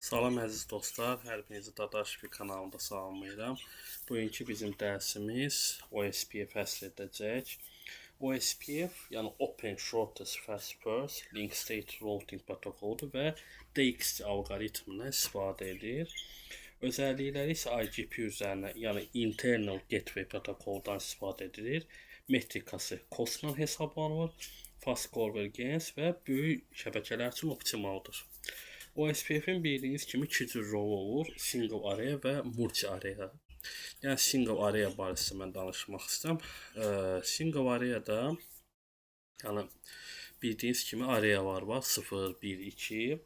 Salam əziz dostlar, hər birinizi Dadaş bir kanalında salamlayıram. Bugünkü bizim dərsimiz OSPF həsr edəcək. OSPF, yəni Open Shortest Fast First Link State Routing protokoludur və DXT alqoritmindən istifadə edir. Özəllikləri isə IGP üzərinə, yəni Internal Gateway protokoldan istifadə edilir. Metrikası COS-la hesablanır, Fast Convergence və böyük şəbəkələr üçün optimaldır. OSPF-in bildiyiniz kimi iki cür rolu olur: single area və multi area. Yəni single area barəsində mən danışmaq istəyirəm. Single area-da yəni bildiyiniz kimi arealar var: 0, 1, 2.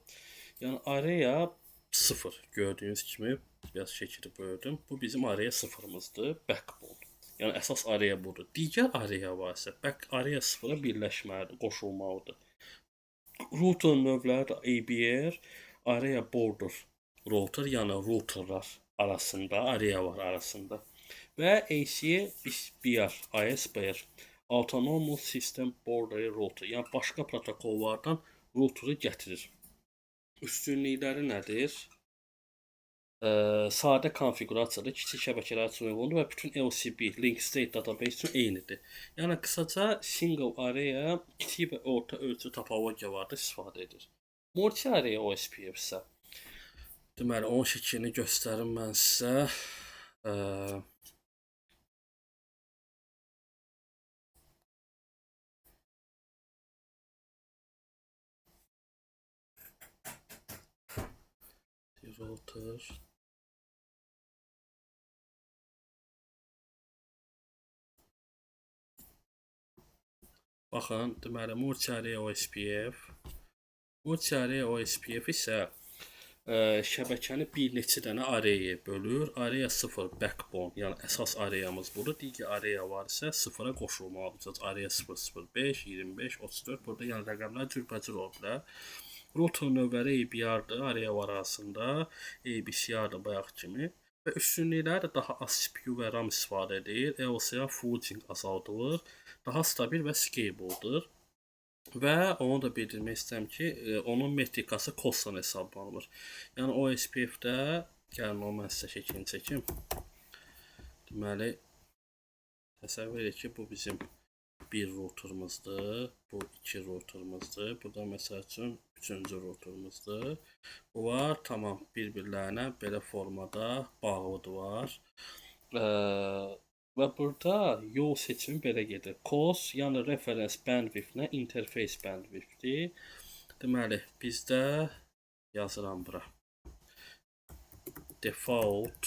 Yəni area 0 gördüyünüz kimi biraz şəkili böldüm. Bu bizim area 0-ımızdır, backbone. Yəni əsas area budur. Digər area var isə back area 0-a birləşməlidir, qoşulmalıdır. Router növləri də ABR, Area Border Router, yəni routerlar arasında, arealar arasında və ACBR, ASBR, Autonomous System Border Router, yəni başqa protokollardan routeru gətirir. Üstünlükləri nədir? Sadə konfiqurasiyada kiçik şəbəkələr üçün uyğundur və bütün LCB, Link State Database üçün eynidir. Yəni qısaca single area kiçik və orta ölçü topologiyalarda istifadə edir. Multi area OSPF isə deməli onun şəklini göstərim mən sizə. Router. Baxın, deməli multi-area OSPF. Multi-area OSPF isə şəbəkəni bir neçə dənə areaya bölür. Area 0 backbone, yəni əsas areamız budur. Digər area var isə 0-a qoşulmalıdır. Area 0, 0, 5, 25, 34. Burada yəni rəqəmlər cürbəcür ola bilər. Router növləri ABR-dır, area var arasında, ABCR-dır bayaq kimi. Və üstünlükləri də daha az CPU və RAM istifadə edir. LCA fudging azaldılır, daha stabil və scalable-dır. Və onu da bildirmək istəyirəm ki, onun metrikası COS-la hesablanır. Yəni OSPF-də, gəlin onu mən sizə şəklini çəkim. Deməli, təsəvvür edək ki, bu bizim bir routerımızdır, bu iki routerımızdır. Burada məsəl üçün üçüncü routerımızdır. Bu var, tamam, bir-birlərinə belə formada bağlıdırlar. Və burada yol seçimi belə gedir. COS, yəni reference bandwidth-nə interface bandwidth-dir. Deməli, bizdə yazıram bura. Default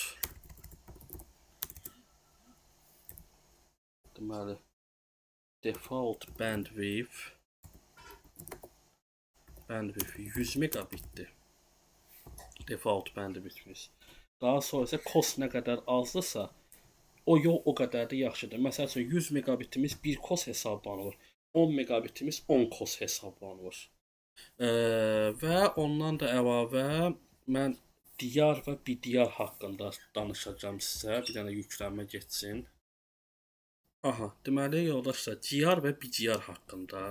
deməli default bandwidth 100 megabitdir. Default bandwidthimiz. Daha sonra isə COS nə qədər azdırsa, o yol o qədər də yaxşıdır. Məsəl üçün 100 megabitimiz 1 COS hesablanır. 10 megabitimiz 10 COS hesablanır. Və ondan da əlavə mən DR və BDR haqqında danışacağam sizə. Bir dənə yüklənmə getsin. Aha, deməli yoldaşlar, DR və BDR haqqında,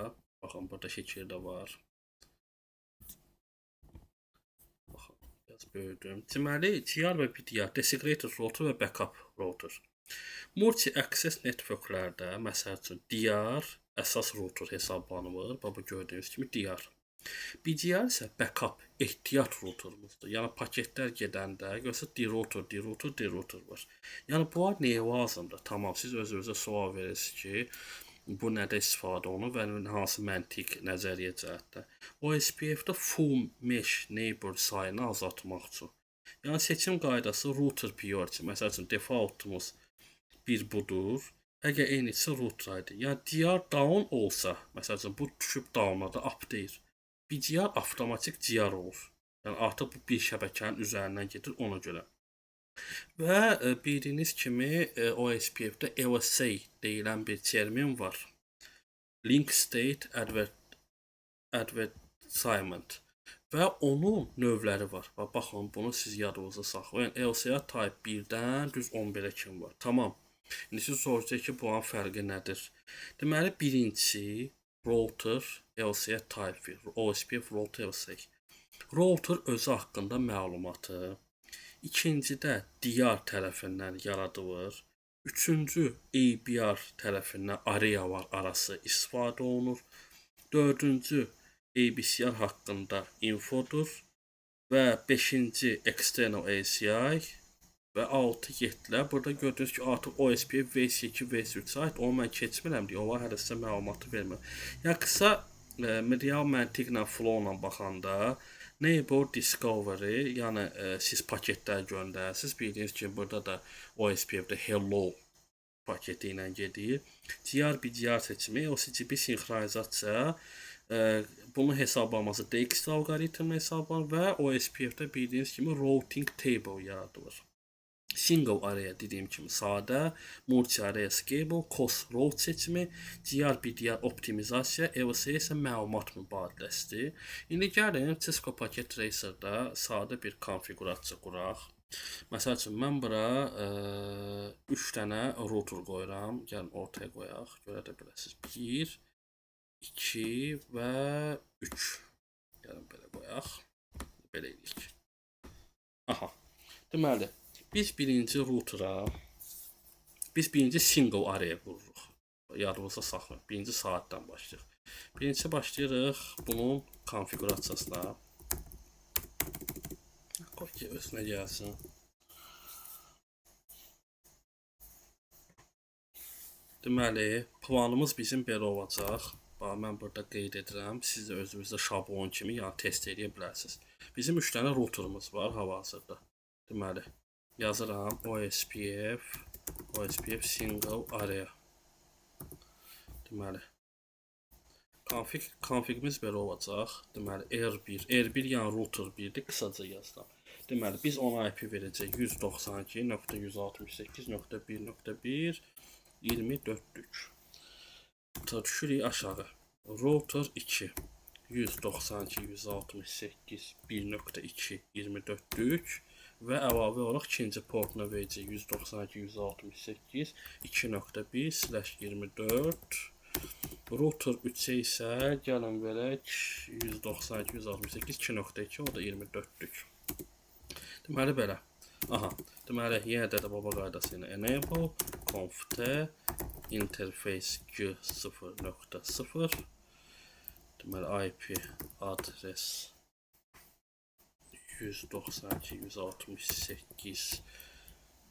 baxın, burada şəkil də var. Baxın, biraz böyüdüm. Deməli, DR və BDR, Designated Router və Backup Router. Multi-access networklərdə, məsəl üçün, DR əsas router hesablanır. Bax, bu gördüyünüz kimi DR. BDR isə backup, ehtiyat routerumuzdur. Yəni paketlər gedəndə görsə D-router, D-router, D-router var. Yəni bunlar nəyə lazımdır? Tamam, siz öz-özünüzə sual verirsiniz ki, bu nədə istifadə olunur və hansı məntiq, nəzəriyyə cəhətdə. OSPF-də full mesh neighbor sayını azaltmaq üçün. Yəni seçim qaydası router priority. Məsəl üçün defaultumuz bir budur. Əgər eynisə router idi. Yəni DR down olsa, məsəl üçün bu düşüb down-a da up deyir. BDR avtomatik DR olur. Yəni artıq bu bir şəbəkənin üzərindən gedir ona görə. Və bildiyiniz kimi OSPF-də LSA deyilən bir termin var. Link State Advertisement. Və onun növləri var. Baxın, bunu siz yadınızda saxlayın. LSA Type 1-dən düz 11-ə kimi var. Tamam. İndi siz soracaq ki, bunun fərqi nədir? Deməli, birincisi router LCA Type 1, OSPF router LCA. Router özü haqqında məlumatı, ikincidə DR tərəfindən yaradılır. Üçüncü ABR tərəfindən area var arası istifadə olunur. Dördüncü ABCR haqqında infodur və beşinci external ACI və 6 7-lər. Burada gördüyünüz ki, artıq OSPF versiya 2, versiya 3 ait. Onu mən keçmirəm deyə, onlar hələ sizə məlumatı vermirəm. Yəni qısa real məntiqlə, flow-la baxanda Neighbor Discovery, yəni siz paketlər göndərirsiniz. Bildiyiniz kimi burada da OSPF-də hello paketi ilə gedir. GR-BGR seçimi, OCGP sinxronizasiya, bunun hesablanması DX alqoritmi hesablanır və OSPF-də bildiyiniz kimi routing table yaradılır. Single area dediyim kimi sadə, multi area scalable, cost route seçimi, GR-BDR optimizasiya, LSA isə məlumat mübadiləsidir. İndi gəlin Cisco Packet Tracer-da sadə bir konfiqurasiya quraq. Məsəl üçün mən bura 3 dənə router qoyuram. Gəlin ortaya qoyaq, görə də biləsiniz. 1, 2 və 3. Gəlin belə qoyaq. Belə eləyik. Aha. Deməli, biz birinci routera, biz birinci single area qururuq. Yadınızda saxlayın. Birinci saatdan başlayırıq. Birinci başlayırıq bunun konfiqurasiyasına. Qoy ki, özünə gəlsin. Deməli, planımız bizim belə olacaq. Bax, mən burada qeyd edirəm. Siz də özünüzdə şablon kimi, yəni test edə bilərsiniz. Bizim 3 dənə routerumuz var hal-hazırda. Deməli, yazıram OSPF, OSPF single area. Deməli, configimiz belə olacaq. Deməli, R1, R1 yəni router 1-dir, qısaca yazıram. Deməli, biz ona IP verəcəyik 192.168.1.1 24-lük. Düşürük aşağı. Router 2 192.168.1.2 24-lük və əlavə olaraq ikinci portuna verəcəyik 192.168.2.1/24. Router 3-ə isə gəlin verək 192.168.2.2, o da 24-lük. Deməli belə. Aha, deməli yenə də baba qaydası ilə enable conf t interface G0.0. Deməli IP adres 192.168.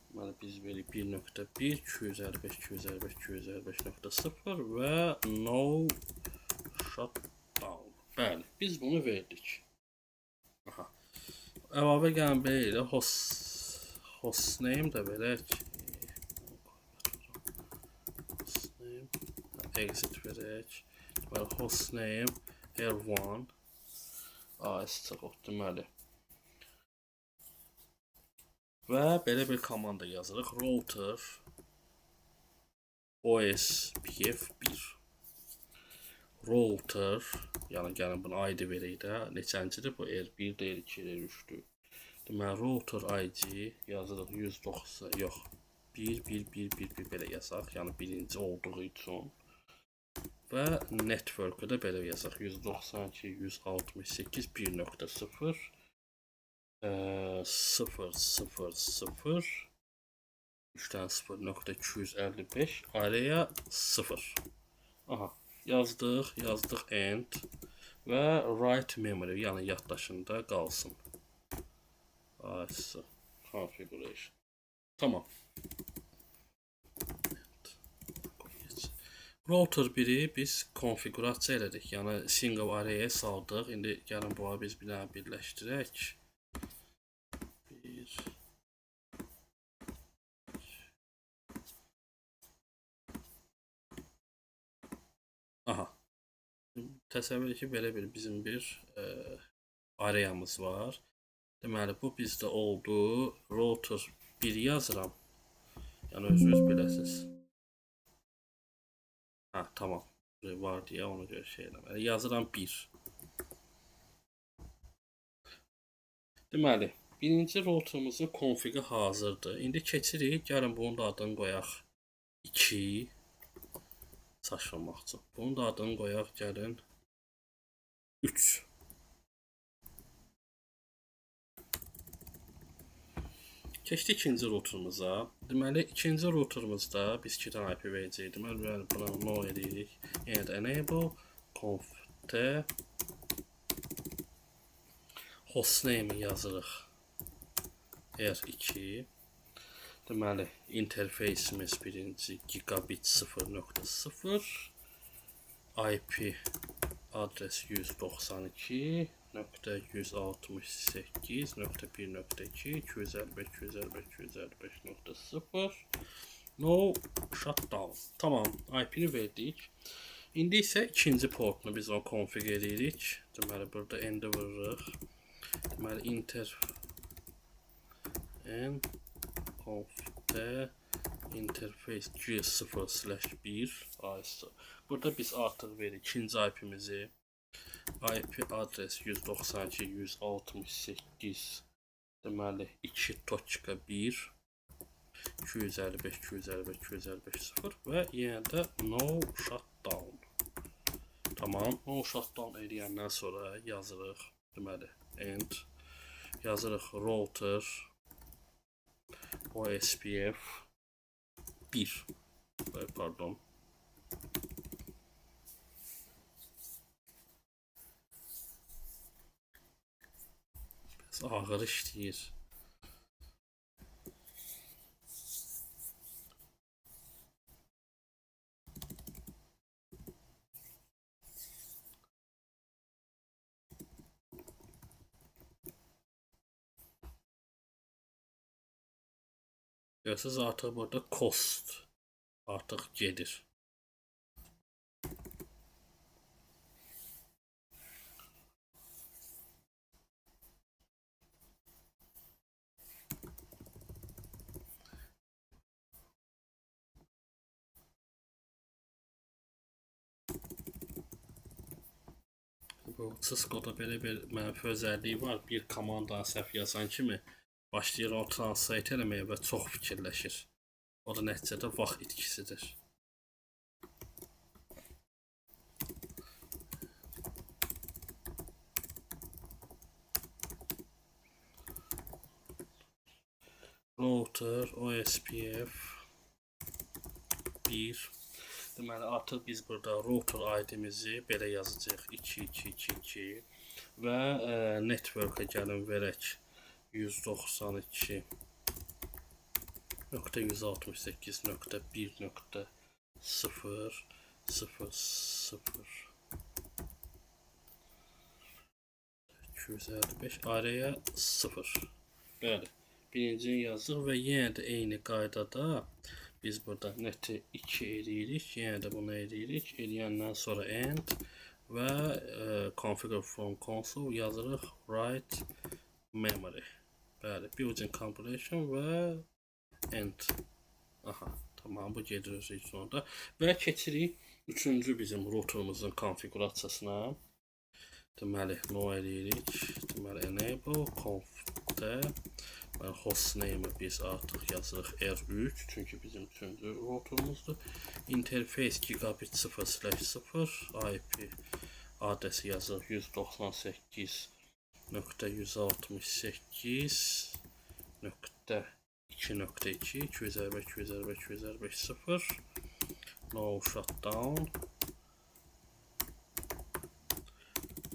Deməli biz veririk 1.1 255 255 255.0 və no shutdown. Bəli, biz bunu verdik. Aha. Əlavə gələn belə ilə hostname də verək. Hostname exit verək. Deməli hostname R1 ASC deməli. Və belə bir komanda yazırıq. Router OSPF1. Router, yəni gəlin bunu ID verək də. Neçəncidir bu? R1, R2, R3-dür. Deməli, router ID yazırıq 190, yox, 1, 1, 1, 1, 1 belə yazaq. Yəni birinci olduğu üçün. Və network-ü də belə yazaq. 192, 168, 1.0, 0, 0, 0, 3.0.255, area 0. Aha, yazdıq, yazdıq end və write memory, yəni yaddaşında qalsın. AS configuration. Tamam. Router 1-i biz konfiqurasiya elədik, yəni single area saldıq. İndi gəlin bunları biz bir dənə birləşdirək. 1 Aha. Təsəvvür edin ki, belə bir bizim bir areamız var. Deməli, bu bizdə oldu. Router 1 yazıram. Yəni, özünüz biləsiniz. Hə, tamam. Var deyə ona görə şey eləməli. Yazıram 1. Deməli, birinci routerumuzun konfiqi hazırdır. İndi keçirik. Gəlin bunun da adını qoyaq. 2. Çaşırmaq üçün. Bunun da adını qoyaq. Gəlin 3. Keçdik ikinci routerumuza. Deməli, ikinci routerumuzda biz 2 dənə IP verəcəyik. Deməli, buna no edirik. Yenə də enable conf t hostname-i yazırıq R2. Deməli, interfeysimiz birinci gigabit 0.0, IP adres 192.168.1.2 255 255 255.0 no shutdown. Tamam, IP-ni verdik. İndi isə ikinci portunu biz onu konfig edirik. Deməli, burada end vururuq. Deməli, inter n conf t interface G0/1 AS. Burada biz artıq veririk ikinci IP-mizi. IP adres 192.168 deməli 2.1 255 255 255 0 və yenə də no shutdown. Tamam, no shutdown eləyəndən sonra yazırıq, deməli end yazırıq router OSPF 1, pardon. Biraz ağır işləyir. Görürsünüz, artıq burada cost artıq gedir. Bu Cisco-da belə bir mənfi özəlliyi var. Bir komandanı səhv yazan kimi başlayır o translate eləməyə və çox fikirləşir. O da nəticədə vaxt itkisidir. Router OSPF 1. Deməli, artıq biz burada router ID-mizi belə yazacağıq. 2, 2, 2, 2 və network-a gəlin verək 192.168.1.0 0 0 255 araya 0. Bəli, birincini yazdıq və yenə də eyni qaydada biz burada neti 2 eləyirik, yenə də bunu eləyirik. Eləyəndən sonra end və configure from console yazırıq write memory. Bəli, building compilation və end. Aha, tamam, bu gedir özü sonunda. Və keçirik üçüncü bizim routerumuzun konfigurasiyasına. Deməli, no eləyirik. Deməli, enable conf t. Deməli, hostname-i biz artıq yazırıq R3, çünki bizim üçüncü routerumuzdur. Interface gigabit 0/0, IP adresi yazırıq 198.168.2.2, 255, 255, 255, 0, no shutdown.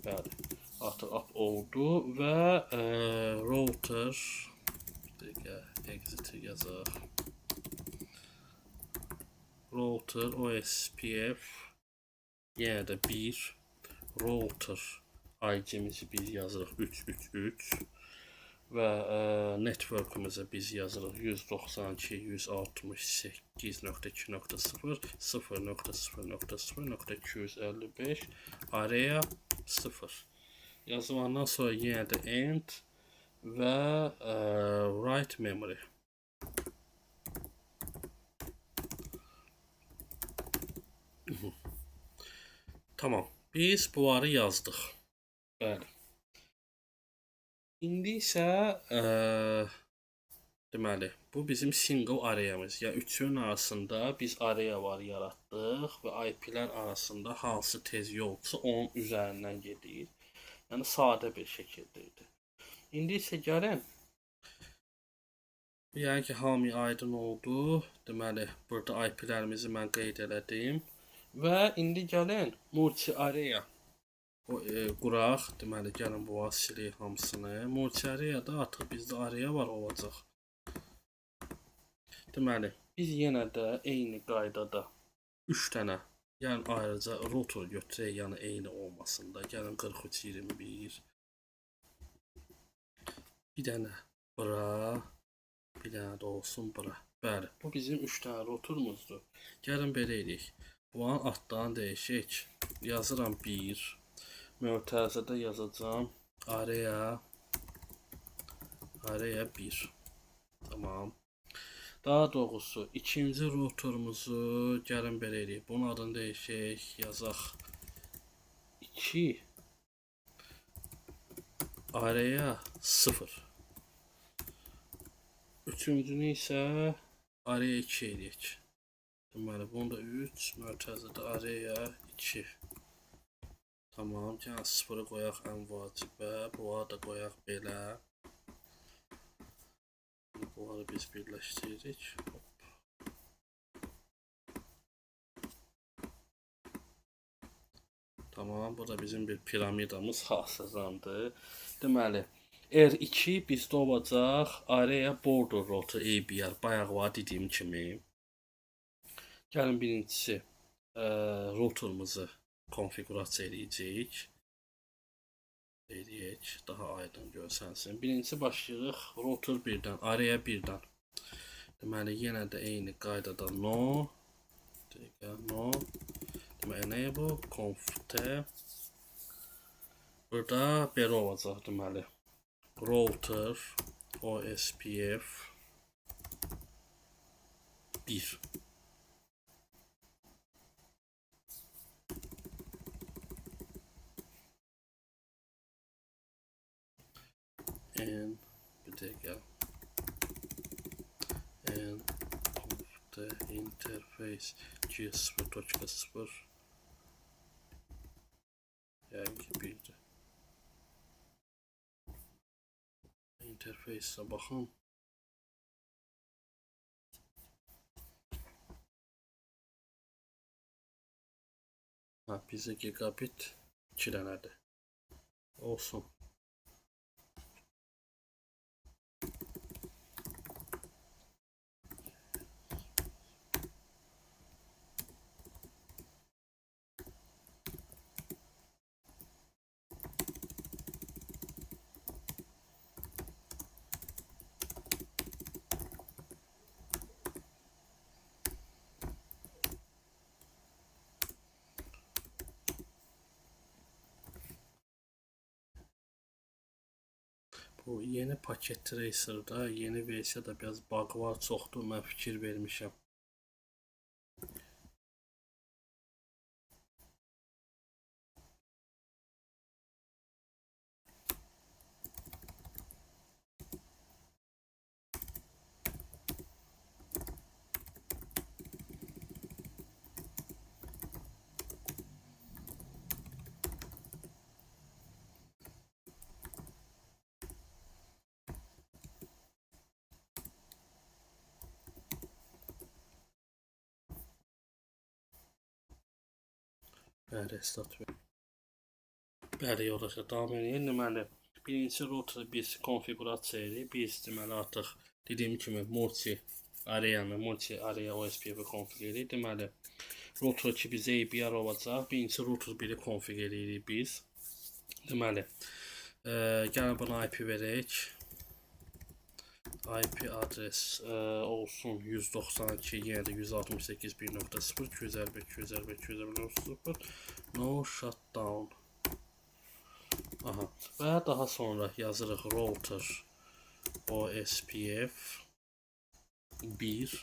Bəli, artıq up oldu və router, bir dəqiqə, exit-i yazaq. Router OSPF yenə də 1, router I C-mizi biz yazırıq 3, 3, 3 və network-umuza biz yazırıq 192, 168.2.0, 0.0.0 nöqtə 255, area 0. Yazılandan sonra yenə də end və write memory. Tamam, biz bunları yazdıq. Bəli. İndi isə deməli, bu bizim single array'imiz. Yəni üçünün arasında biz array var yaratdıq və I P-lər arasında hansı tez yoldursa onun üzərindən gedir. Yəni sadə bir şəkildə idi. İndi isə gəlin Yəni ki, hamıya aydın oldu. Deməli, burada IP-lərimizi mən qeyd elədim. Və indi gəlin multi-area quraq. Deməli, gəlin bu silək hamısını. Multi-area'da artıq bizdə area var olacaq. Deməli, biz yenə də eyni qaydada 3 dənə, yəni ayrıca router götürək, yəni eyni olmasın da. Gəlin 4321. Bir dənə bura, bir dənə də olsun bura. Bəli, bu bizim 3 dənə routerumuzdur. Gəlin belə edək. Bunun adlarını dəyişək. Yazıram 1. Mötərizədə yazacağam area 1. Tamam. Daha doğrusu ikinci routerumuzu gəlin belə edək. Bunun adını dəyişək. Yazaq 2 area 0. Üçüncünü isə area 2 eləyək. Deməli, bunu da 3, mötərizədə area 2. Tamam, gəlin 0-ı qoyaq ən vacibə. Bunları da qoyaq belə. Bunları biz birləşdiririk. Hop. Tamam, bu da bizim bir piramidamız hasızlandı. Deməli, R2 bizdə olacaq area border router ABR. Bayaq var dediyim kimi. Gəlin birincisi routerumuzu konfigurasiya eləyəcəyik. Daha aydın görsənsin. Birincisi başlayırıq router 1-dən, area 1-dən. Deməli, yenə də eyni qaydada no, no, deməli, enable, conf t. Burada belə olacaq, deməli. Router OSPF 1. N bir dəqiqə. N of the interface G0.0 yəni ki 1-dir. İnterfeysə baxın. Ha, bizə gigabit 2 dənədir. Olsun. Bu yeni paket tracer'da, yeni versiyada biraz bug var, çoxdur, mən fikir vermişəm. Bəli, restart ver. Bəli, yoldaşlar, davam edin. Deməli, birinci router'ı biz konfigurasiya edirik. Biz deməli artıq dediyim kimi multi area'nı, multi area OSPF-i konfiq edirik. Deməli, router 2 bizə ABR olacaq. Birinci router 1-i konfiq edirik biz. Deməli, gəlin buna IP verək. IP adres olsun 192, yenə də 168, 1.0, 251, 251, 251.0, no shutdown. Aha. Və daha sonra yazırıq router OSPF 1.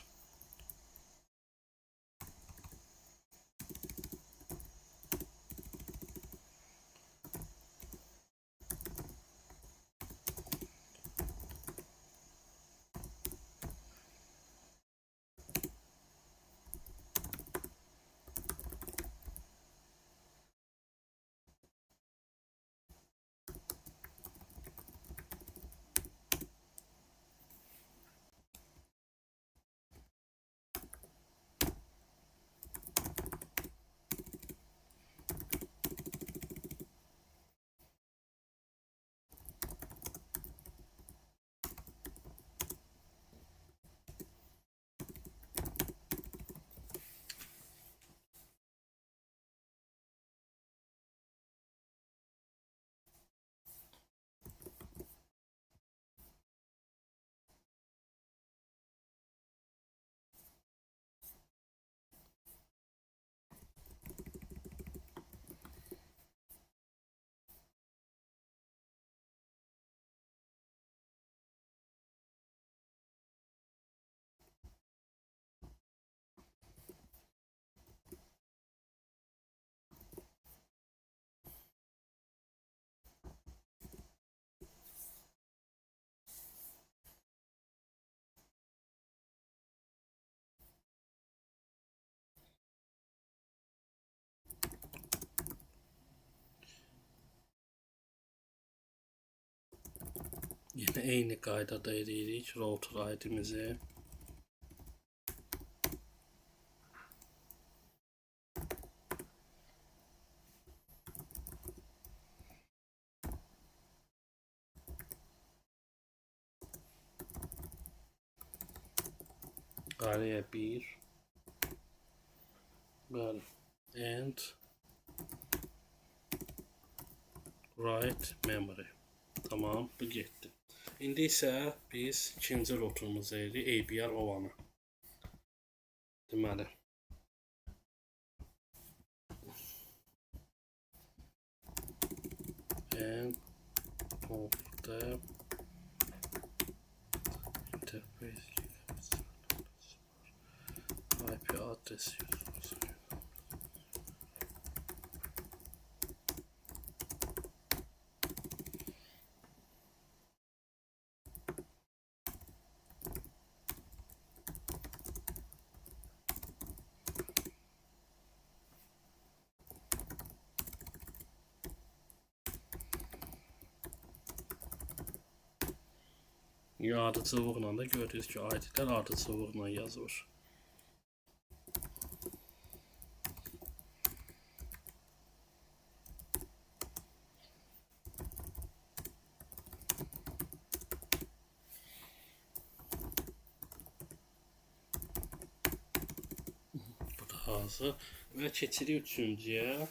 Yenə eyni qaydada eləyirik router ID-mizi. Area 1. Bəli. And write memory. Tamam, bu getdi. İndi isə biz ikinci routerumuzu eləyirik, ABR olanı. Deməli. And of the interface IP adresi 190. Ardıcıllıqla da gördüyünüz ki, ID-lər ardıcıllıqla yazılır. Bu da hazır. Və keçirik üçüncüyə.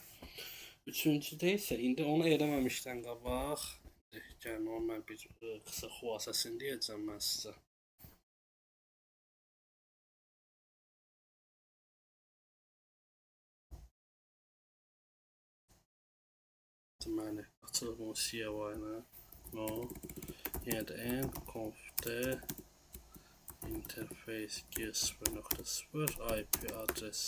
Üçüncüdə isə indi onu eləməmişdən qabaq, gəlin onu mən bir qısa xülasəsini deyəcəm mən sizə. Deməli, açırıq bunu CLI-ni. No. Yenə də n conf d interface g0.0 IP adres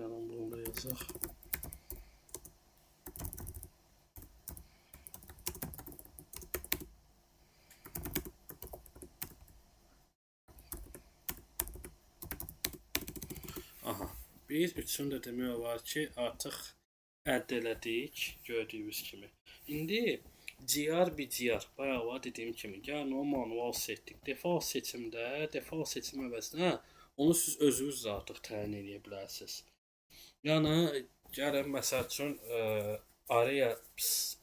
Gəlin bunu da yazaq. Aha, biz üçünü də demək olar ki, artıq əldə elədik, gördüyünüz kimi. İndi GR BGR, bayağı dediyim kimi, gəlin o manual setdik. Default seçimdə, default seçim əvəzinə onu siz özünüz də artıq təyin eləyə bilərsiniz. Yəni, gəlin, məsəl üçün, area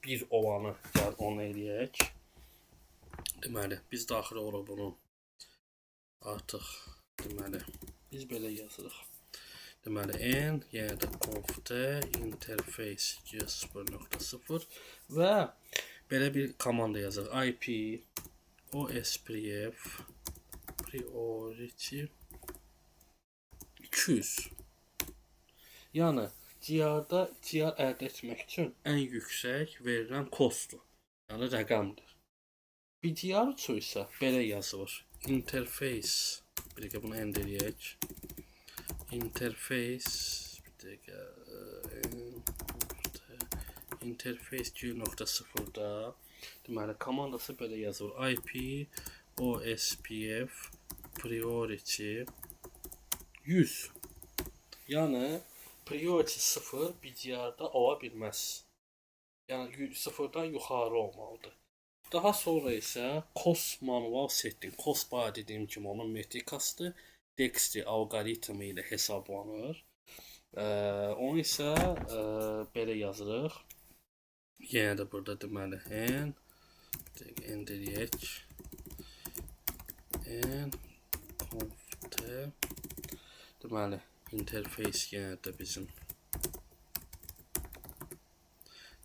1 olanı gəl onu eləyək. Deməli, biz daxil oluruq bunu artıq, deməli, biz belə yazırıq. Deməli, n, yenə də conf d, interface g0.0 və belə bir komanda yazırıq. IP OSPF priority 200. Yəni, GR-da GR əldə etmək üçün ən yüksək verilən kostdur. Yəni, rəqəmdir. BGR üçün isə belə yazılır. Interface, bir dəqiqə bunu end eləyək. Interface, bir dəqiqə, interface G.0-da, deməli, komandası belə yazılır. IP OSPF priority 100. Yəni, priority 0 BGR-da ola bilməz. Yəni, 0-dan yuxarı olmalıdır. Daha sonra isə COS manual setting. COS bayağı dediyim kimi onun metrikasıdır. Dexter alqoritmi ilə hesablanır. Onu isə belə yazırıq. Yenə də burada deməli n, n deyək. N conf t, deməli interface yenə də bizim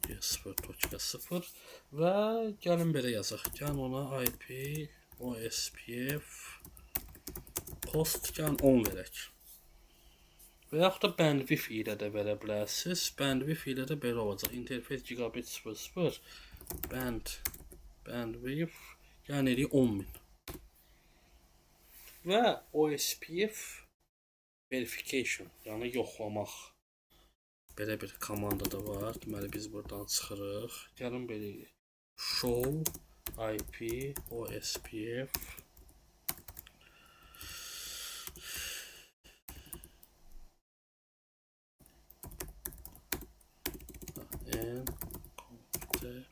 g0.0 və gəlin belə yazaq. Gəlin ona IP OSPF post gəlin 10 verək. Və yaxud da bandwidth ilə də verə bilərsiniz. Bandwidth ilə də belə olacaq. Interface gigabit 00 bandwidth gəlin eləyik 10.000. Və OSPF verification, yəni yoxlamaq. Belə bir komanda da var. Deməli, biz buradan çıxırıq. Gəlin belə show IP OSPF N T.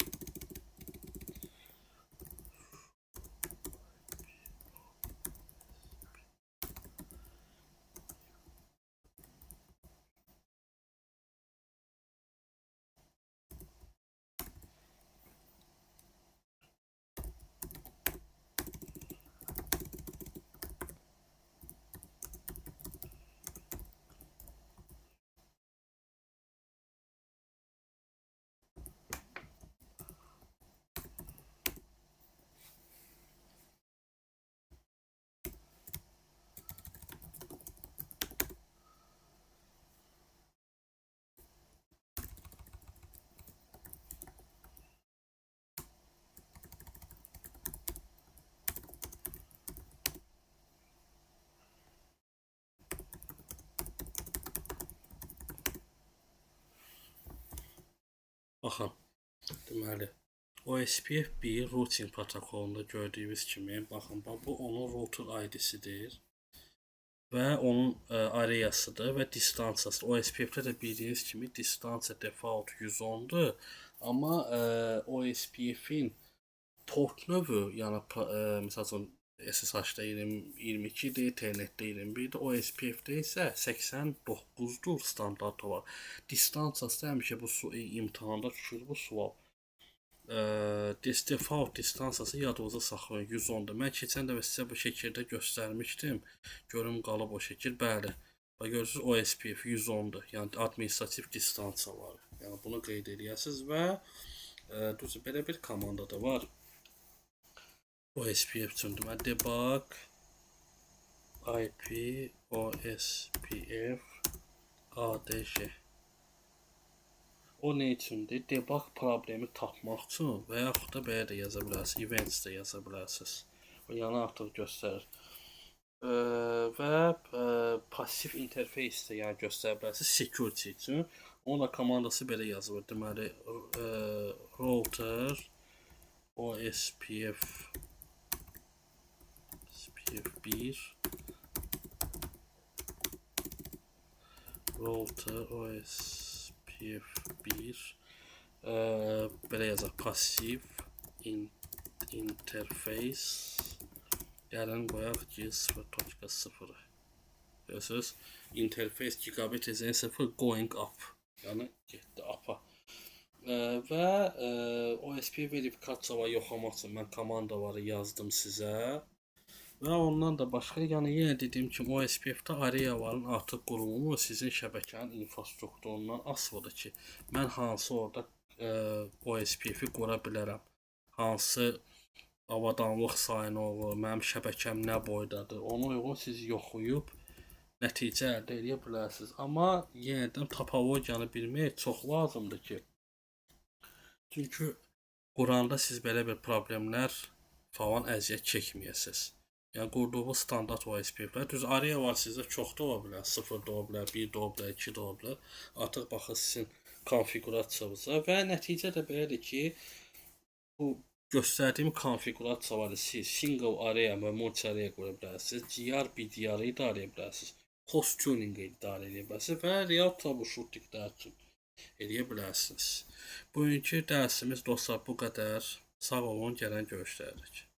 Baxın, deməli, OSPF 1 routing protokolunda gördüyünüz kimi, baxın, bu onun router ID-sidir və onun areasıdır və distansiyasıdır. OSPF-də də bildiyiniz kimi distansiya default 110-dur, amma OSPF-in port növü, yəni məsəl üçün SSH-da 22-dir, Telnet-də 21-dir, OSPF-də isə 89-dur standart olaraq. Distansiyası həmişə bu imtahanda düşür bu sual. Default distansiyası yadınızda saxlayın 110-dur. Mən keçən dəfə sizə bu şəkildə göstərmişdim. Görüm qalıb o şəkil. Bəli. Bax görürsünüz OSPF 110-dur. Yəni administrativ distansiyaları. Yəni bunu qeyd eləyəsiniz və düzdür, belə bir komanda da var. OSPF üçün deməli debug IP OSPF ADG. O nə üçündür? Debug problemi tapmaq üçün və yaxud da belə də yaza bilərsiniz, events də yaza bilərsiniz. O yəni artıq göstərir. Və pasiv interfeys də yəni göstərə bilərsiniz security üçün. Onun da komandası belə yazılır. Deməli router OSPF 1 router OSPF 1 belə yazaq pasiv interface gəlin qoyaq ki 0.0. Görürsünüz, interface gigabit Ethernet 0 going up, yəni getdi up-a. Və OSPF verifikasiyaları yoxlamaq üçün mən komandaları yazdım sizə. Və ondan da başqa, yəni yenə dediyim kimi OSPF-də areaların artıq qurulumu sizin şəbəkənin infrastrukturundan asılıdır ki, mən hansı orada OSPF-i qura bilərəm, hansı avadanlıq sayına olur, mənim şəbəkəm nə boydadır, ona uyğun siz yoxlayıb nəticə əldə edə bilərsiniz. Amma yenə də topologiyanı bilmək çox lazımdır ki, çünki quranda siz belə bir problemlər falan əziyyət çəkməyəsiniz. Yəni qurduğunuz standart OSPF-lər, düz area var sizdə çox da ola bilər, 0 da ola bilər, 1 də ola bilər, 2 də ola bilər. Artıq baxır sizin konfiqurasiyanıza və nəticə də belədir ki, bu göstərdiyim konfiqurasiyaları siz single area və multi area qura bilərsiniz, GR, BDR-ı idarə edə bilərsiniz, host tuning-i idarə edə bilərsiniz və real troubleshooting-lər üçün eləyə bilərsiniz. Bugünkü dərsimiz dostlar bu qədər. Sağ olun, gələn görüşlərdik.